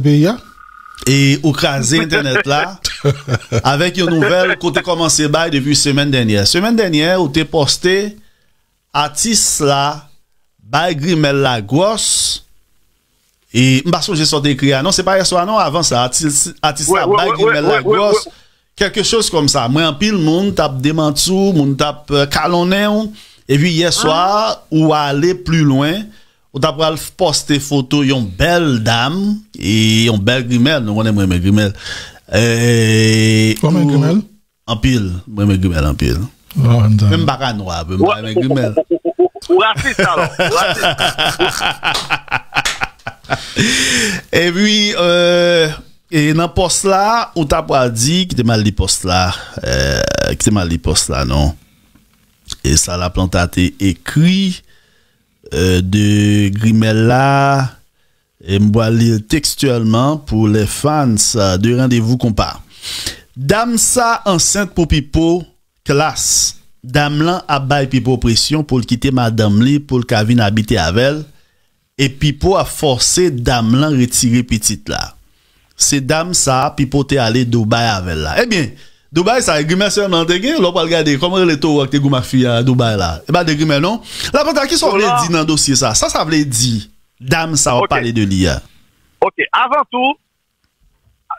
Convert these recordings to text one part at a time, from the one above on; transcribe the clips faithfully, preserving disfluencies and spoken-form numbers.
peyi a. E ou kraze entènèt la avèk yon nouvèl ke w te kòmanse bay depi semèn dènyè. Semèn dènyè, ou te poste atis la bay grimèl la gwòs. E m pa sonje sa w te ekri a non, se pa yèswa non, avan sa, atis, atis la bay grimèl la gwòs. Quelque chose comme ça. Mwen, anpil moun t ap demanti w, moun t ap, euh, kalonnen w. Epi yèswa, ou ale pli lwen. Ou ta pral poste foto yon bèl dam, e yon bèl grimèl, nou konnen mwen renmen grimèl. E, ou renmen grimèl? Anpil, mwen renmen grimèl anpil. Menm m pa ka nwa, men m pa renmen grimèl. Ou rasis alò, ou rasis. Epi, euh, e nan pòs la, ou ta pral di, kite m al li pòs la, euh, kite m al li pòs la, non. E sa Laplanta te ekri, euh, de grimèl la, e m pral li l tekstyèlman pour les fans de Rendez-vous Compas. Dam sa ansent pou Pipo, klas. Dam lan ap bay Pipo presyon pou l kite madanm li pou l ka vin abite avè l, e Pipo ap fòse dam lan retire pitit la. Se dam sa Pipo te ale Dubai avè l la. Ebyen, Dubai sa, e grimèl sèlman te gen, lè w pral gade, kòman rele towo a ki te goumen ak fi a Dubai la? E pa de grimèl non. Laplanta, kisa w vle di nan dosye sa? Sa sa vle di, dam sa w ap pale de li a? Ok, avan tou,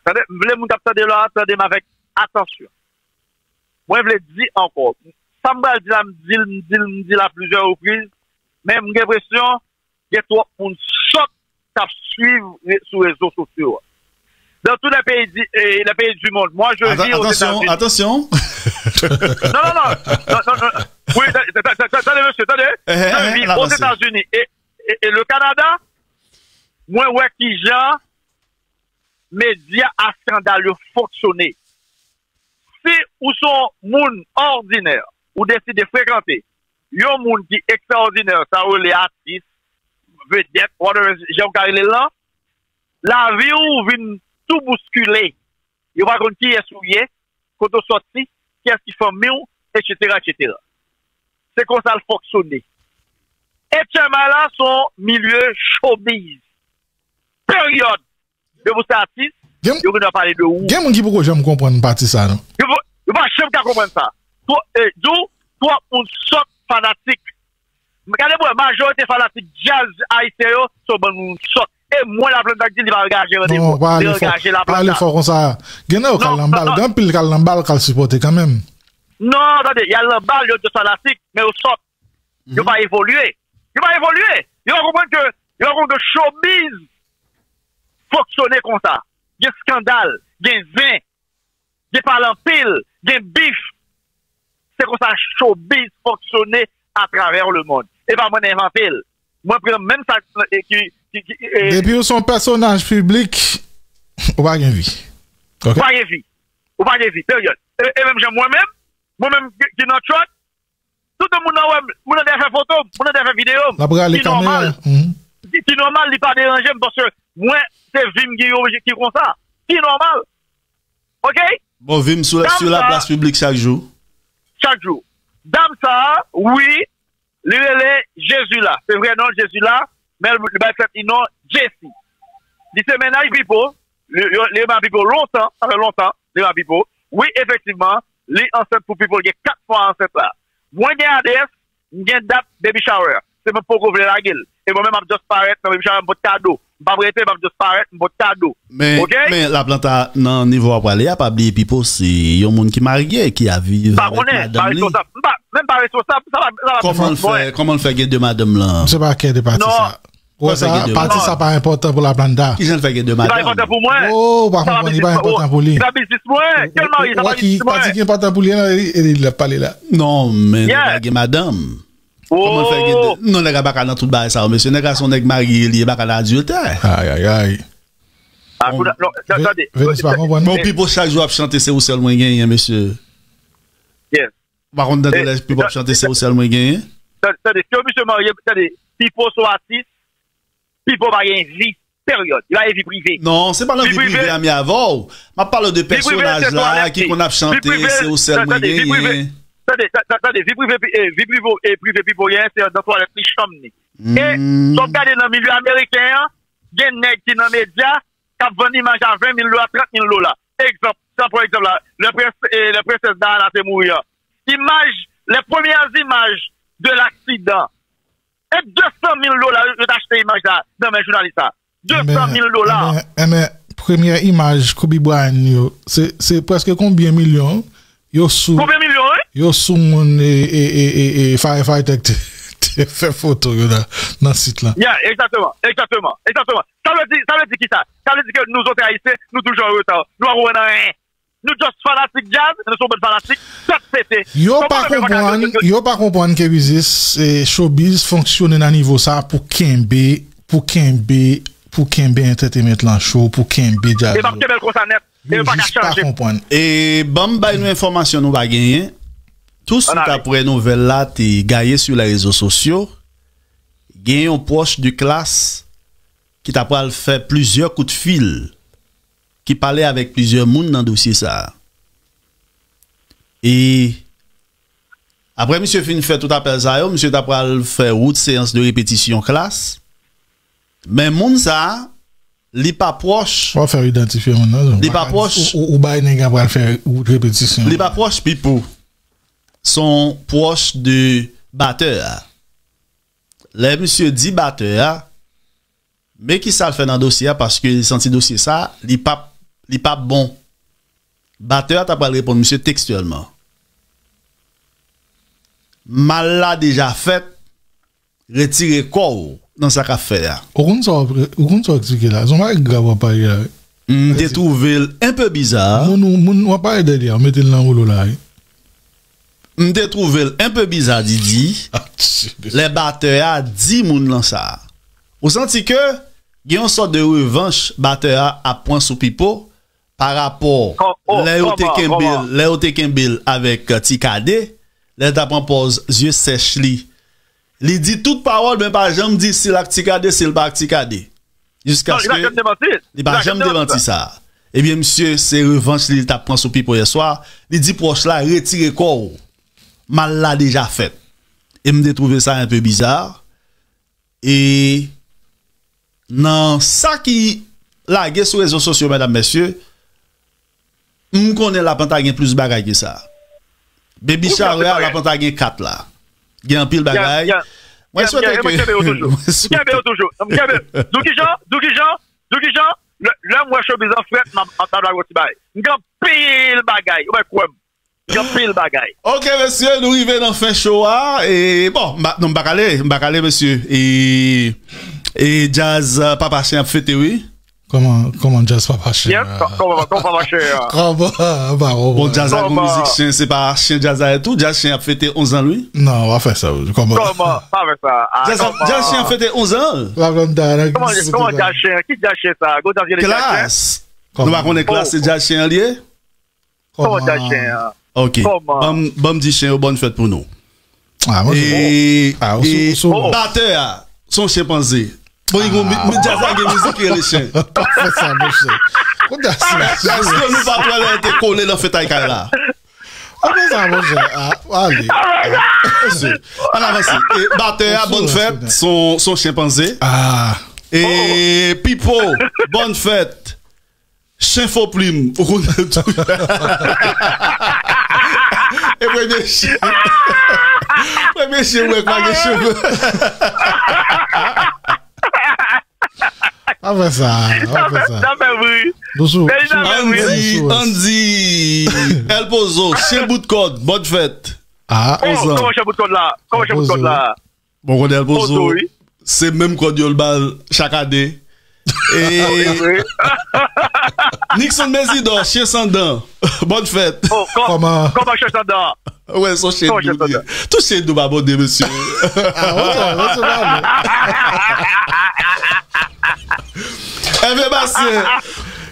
tande, m vle moun k ap tande la, tande m avèk atansyon. Mwen vle di ankò, sa m pral di la, m di l, m di l, m di l a plizyè repriz, men m gen enpresyon gen twòp moun sòt k ap swiv re-, sou rezo sosyo a. Dans tous les pays, di- eh, les pays du monde, moi je vis aux États-Unis. Attention, attention. Non, non, non. Non, non, non. Oui, ta- ta- ta- ta- tande, mesye, tande. Je vis aux États-Unis et, et, et le Canada, mwen wè kijan medya a eskandal yo fonksyone. Si ou se yon moun òdinè, ou deside frekante yon moun ki ekstraòdinè, sa yo rele atis, vedèt, whatever jan w ka rele l lan, lavi w vin tou bouskile. Yo pa konn kiyès ou ye, kote w sòti, kiyès ki fanmi w, etsetera, etsetera. Se konsa l fonksyone. H M I la se yon milye showbiz. Peryòd. Depi w se atis, yo gen dwa pale de ou. Gen moun ki poko janm konprann pati sa, non. Yo pa, yo pa janm ka konprann sa. Twò, eh, di w, twòp moun sòt fanatik. Gade, bro, majorite fanatik djaz ayisyen yo, se yon bann moun sòt. E mwen, Laplanta k di li pa angaje Rendez-Vous, li angaje Laplanta. Non, pa ale fò konsa. Gen nan yo k al nan bal, gen anpil k al nan bal, k al sipòte kanmenm. Non, tande, y al nan bal, yo just fanatik, men yo sòt. Yo pa evolye. Yo pa evolye. Yo pa konprann ke, yo pa konprann ke showbiz fonksyone konsa. Gen eskandal, gen zen, gen pale anpil, gen bif. Se konsa showbiz fonksyone atravè lemonn. E pa mwen envante l. Mwen pran menm sa ki, ki, ki, ki, eh, depi w se yon pèsonaj piblik, ou pa gen vi. Ok? Ou pa gen vi. Ou pa gen vi, peryòd. E, e menm jan mwen menm, mwen menm ki, ki nan tròt, tout moun nan wè m, moun nan dèyè fè foto m, moun nan dèyè fè videyo m. L ap rale kamera. Ki nòmal. Ki, ki nòmal, li pa deranje m, paske mwen, se vi m ki, ki konsa. Ki nòmal. Ok? Bon, vi m sou, sou laplas piblik chak jou. Chak jou. Dam sa a, wi, li rele Jezila. Se vrè non l Jezila, men li bay fèt li non Jesi. Li se mennaj Pipo, li, yo, li renmen Pipo lontan, sa fè lontan, li renmen Pipo. Wi, efektivman, li ansent pou Pipo, li gen kat mwa ansent la. Mwen gen adrès, m gen dat baby shower. Se mwen poko vle lage l. E mwen menm m ap just parèt nan baby shower, m pot kado. M p ap rete, m ap just parèt, m pot kado. Men, men Laplanta nan nivo w ap prale a, pa bliye Pipo se yon moun ki marye, ki ap viv avèk madanm li. M pa konnen, m pa responsab. M pa, menm pa responsab, sa pa, sa pa... Kòman l fè, kòman l fè gen de madanm lan? Se pa kè de pati sa. Pati sa pa enpòtan pou Laplanta. Kijan l fè gen de madanm? Li pa enpòtan pou mwen. Oh, ou pa konprann, li pa enpòtan pou li. Li pa biznis mwen. Ke l marye, sa pa biznis mwen. Pati ki enpòtan pou li an, e li, e li l ap pale la. Non, men nèg la gen madanm. Kòman l fè gen de? Non, nèg la pa ka nan tout bagay sa yo, mesye. Nèg la se yon nèg marye li ye, li pa ka nan adiltè. Ay, ay, ay. Venus pa konprann. Bon, Pipo chak jou ap chante, se ou sèl mwen genyen, mesye. Ou pa konn tande lè Pipo ap chante, se ou sèl mwen genyen? Tande, tande, ke misye marye, tande, Pipo se yon atis, Pipo pa gen vi, peryòd. Li pa gen vi prive. Non, se pa nan vi prive a m ye avè w. M ap pale de pèsonaj la ki konn ap chante, se ou sèl mwen genyen. Tande, tande, vi prive, eh, vi prive, eh, prive Pipo genyen, se nan twalèt li, chanm li. E, sa w ap gade nan milye ameriken an, gen nèg ki nan medya, k ap vann imaj a ven mil dola, trant mil dola. Egzanp, sa pran egzanp la, lè prens-, e, lè prensès Diana te mouri an. Imaj, les premières images de l'accident. E de san mil dola yo, yo t achte imaj la nan men jounalis la. De san mil dola. Enben, enben, premyè imaj Kobe Bryant yo, se, se prèske konbyen milyon yo sou, konbyen milyon, wi? Yo sou moun e, e, e, e, e firefighter ki te, te fè foto yo nan, nan sit lan. Yeah, exactement, exactement, exactement. Sa vle di, sa vle di ki sa? Sa vle di ke nou, zòt ayisyen, nou toujou an reta. Nou pa konprann anyen. Nou just fanatik djaz, nou se yon bann fanatik, tèt pete. Yo pa konprann, yo pa konprann ke biznis, e, showbiz fonksyone nan nivo sa pou kenbe, pou kenbe, pou kenbe entertainment lan cho, pou kenbe djaz yo. E p ap kenbe l konsa nèt. E yo pa ka chanje. Yo jis pa konprann. E ban m bay nou enfòmasyon nou pa genyen. Tou swit apre nouvèl la te gaye sou les réseaux sociaux, gen yon pwòch de Klass ki ta pral fè plizyè kout fil, ki pale avèk plizyè moun nan dosye sa a. E apre misye fin fè tout apèl sa yo, misye ta pral fè wout seyans de repetisyon Klass. Men moun sa a, li pa pwòch. W ap fè yo idantifye moun nan, li pa pwòch. Ou, ou, ou bay nèg la pral fè wout repetisyon. Li pa pwòch Pipo. Se yon pwòch de batè a. Lè misye di batè a, men ki sa l fè nan dosye a, paske li santi dosye sa, li p ap, li p ap bon. Batè a ta pral reponn misye tekstyèlman. Mal la deja fèt, retire kò w nan sa k ap fèt a. Ou konn sa w ap, ou konn sa w eksplike la. Se yon bagay grav w ap pale a, wi. M te twouve l enpe biza. Moun, moun w ap pale de li a, w mete l nan wolo la, wi. M te twouve l enpe biza, Didi, lè batè a di moun lan sa. Ou santi ke gen yon sòt de revanch batè a ap pran sou Pipo pa rapò lè yo te kenbe l, lè yo te kenbe l avèk, euh, Ti Kade, lè l ta pran pòz zye sèch li. Li di tout pawòl, men pa janm di si l ak Ti Kade, si l pa ak Ti Kade. Jiskaske li pa janm demanti sa. Ebyen, misye, se revanch li, li t ap pran sou Pipo yèswa. Li di pwòch la, retire kò w. Mal la deja fèt. E m te twouve sa enpe biza. E nan sa ki lage sou rezo sosyo, medam, mesye, m konnen Lapanta gen plis bagay ke sa. Baby shower a, Lapanta gen kat la. Gen anpil bagay. Mwen swete ke, mwen swete. M kenbe yo toujou. M kenbe. Doukijan, Doukijan, Doukijan, lè, lè m wè showbiz an frèt, m ap, m ap lage yon ti bagay. M gen anpil bagay. Ou mèt kwè m. Gen anpil bagay. Ok, mesye, nou rive nan fen show a. E, bon, m pa, non, m pa k ale, m pa k ale, mesye. E, e djaz, euh, Papa Chen ap fete, wi. Kòman, kòman djaz Papa Chen a? Kòman, kòman Papa Chen a? Kòman, ba, bon, bon. Bon, djaz la gon mizik chen, se pa chen djaz la tou, djaz chen ap fete onz an l, wi. Non, w a fè sa, wi. Kòman? Kòman? Pa fè sa. Djaz, djaz chen ap fete onz an l. Kòman, kòman djaz chen? Ki djaz chen sa? Gon djaz rele djaz chen? Klass. Nou pa konnen Klass se djaz chen an li ye? Kòman djaz chen an? Ok. Kòman? Ban m, ban m di chen yo bòn fèt pou nou. Ah, mwen, e, ah, ou sou, e ou sou batè a, se yon chenpanze. Bon, li gon mi-, mi-, djaz la gen mizik ki rele chen. Pa fè sa, monchè. Kote sa? Èske nou pa t wè lè l te kole nan fetay kay la? Pa fè sa, monchè. Ah, ale. Mesye, ann avanse. E, batè a, bòn fèt, se yon, se yon chenpanze. Ah. E, Pipo, bòn fèt. Chen fo plim, ou konn tou. E premye chen. Premye chen, ou wè k pa gen cheve. Pa fè sa, pa fè sa. Sa fè bri. Andy, Andy, El Pozo, chen bout kòd, bòn fèt. Ah, onz an. Kòman chen bout kòd la? Kòman chen bout kòd la? Bon, konnen El Pozo, se menm kòd yo l ba l chak ane. E Nixon Mezidor, chen san dan. Bòn fèt. Kòman? Kòman chen san dan? Wè, se yon chen dou li ye. Tout chen dou pa bon de, mesye. Ah, wè, wè, se pa bon. Èvè Basyen,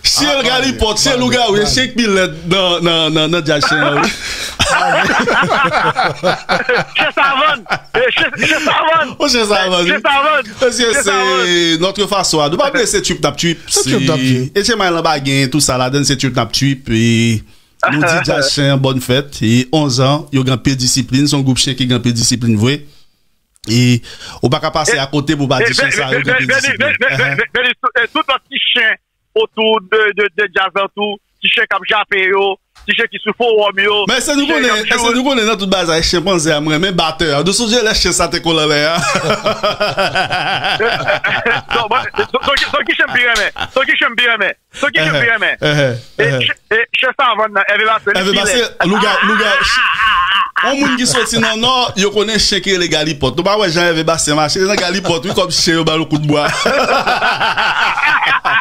chen galipòt, chen lougawou, chen k pi lèd nan, nan, nan, nan djaz chen an, wi. Chen savann. E, chen, chen savann. O, chen savann. Chen savann. Mesye, se notre façon a. Nou pa bliye se trip n ap trip. Se trip n ap trip. E chen may lan pa gen tout sa ladann, se trip n ap trip. E nou di djaz chen an bòn fèt. E onz an, yo gen anpil disiplin. Se yon gwoup chen ki gen anpil disiplin vre. E ou pa ka pase akote pou pa di chen sa yo gen anpil disiplin. Veni, veni, veni, veni, veni, tout lòt ti chen otou de, de, de djaz lan tou, ti chen k ap jape yo, ti chen ki sou fowòm yo, Men èske nou konnen, èske nou konnen nan tout bagay, chenpanze a, m renmen batè a. Nou sonje lè chen sa te kole anlè a? Non, mwen, son, son, son ki chen m pi renmen? Son ki chen m pi renmen? Son ki chen m pi renmen? E ch-, e chen savann nan, Ève Basen, li Ève file. Basen, louga, louga. Yon moun ki soti nan nò, yo konnen chen ki rele galipòt. Nou pa wè jan Ève Basen mache nan galipòt, wi, kòm chen yo ba l kout bwa.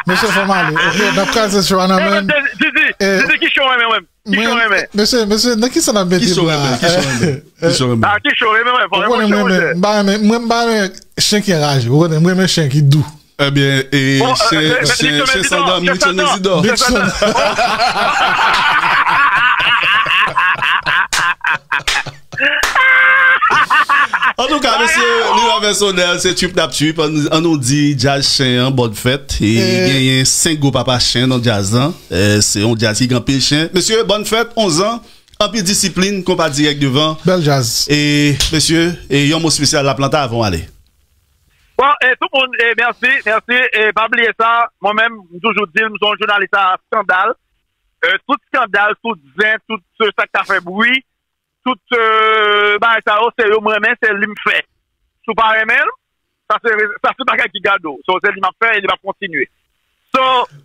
Mesye, fò m ale. Ok, n ap kraze show a nan men. Didi, Didi, ki chen w renmen menm? Ki chen w renmen? Mesye, mesye, nan ki sa n ap mete bra? Ki chen w renmen? Ki chen w renmen? Ki chen w renmen? Ah, ki chen w renmen, mwen, fò w renmen chen, monchè. M pa renmen, mwen, m pa renmen chen ki anraje. Ou konnen, mwen renmen chen ki dou. Ebyen, e, chen, chen, chen sandòmi, chen mezidò. Antouka, mesye, li avè Sonèl, se trip n ap trip. Ann, ann nou di djaz chen an, bòn fèt. E genyen senk gwo papa chen nan djaz lan. E, se yon djaz ki gen anpil chen. Mesye, bòn fèt, onz an, anpil disiplin, konpa dirèk devan. Bèl djaz. E, mesye, e yon mo espesyal Laplanta avan w ale. Bon, e tout moun, e mèsi, mèsi. E pa bliye sa, mwen menm, m toujou di l, m se yon jounalis a eskandal. E, tout eskandal, tout zen, tout, e, sa k ta fè bri, tout, e, bagay sa yo, se yo m renmen, se li m fè. Si w pa renmen l, sa se, sa se bagay ki gade w. So, se li m ap fè e li p ap kontinye. So,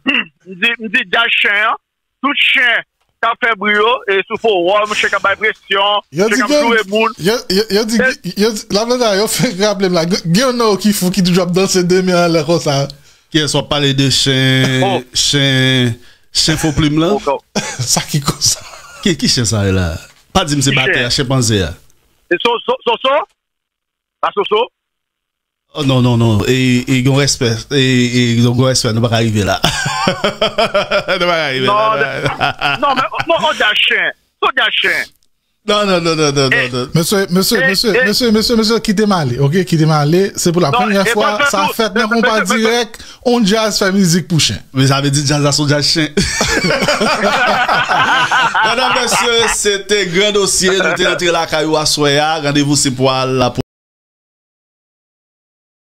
m di, m di djaz chen an, tout chen k ap fè bri yo, e sou fowòm, chen k ap bay presyon, chen k ap joure moun. Yo di, yo, yo di, yo di, Laplanta, yo fèk raple m la. Gen, gen yon nan yo ki fou, ki toujou ap danse de men anlè konsa. Kiyès w ap pale de chen, chen, chen fo plim lan? Sa ki konsa? Ki, ki chen sa ye la? Pa di m se batè a, chenpanze a. E so, so, so, so? Pa Soso? Oh, non, non, non. E, e, gon respè. E, e, gon respè. Nou pa ka rive la. Nou pa ka rive la. Non, non, men, non, on djaz chen. On djaz chen. Non, non, non, non, non, non, non. Mesye, mesye, mesye, mesye, mesye, mesye, kite m ale, ok? Kite m ale. Se pou la premyè fwa sa fèt nan konpa dirèk. On djaz fè mizik pou chen. Men sa vle di djaz la se on djaz chen. Medam, mesye, se te Gran Dosye. Nou te antre lakay ou aswè a. Randevou se pou al la.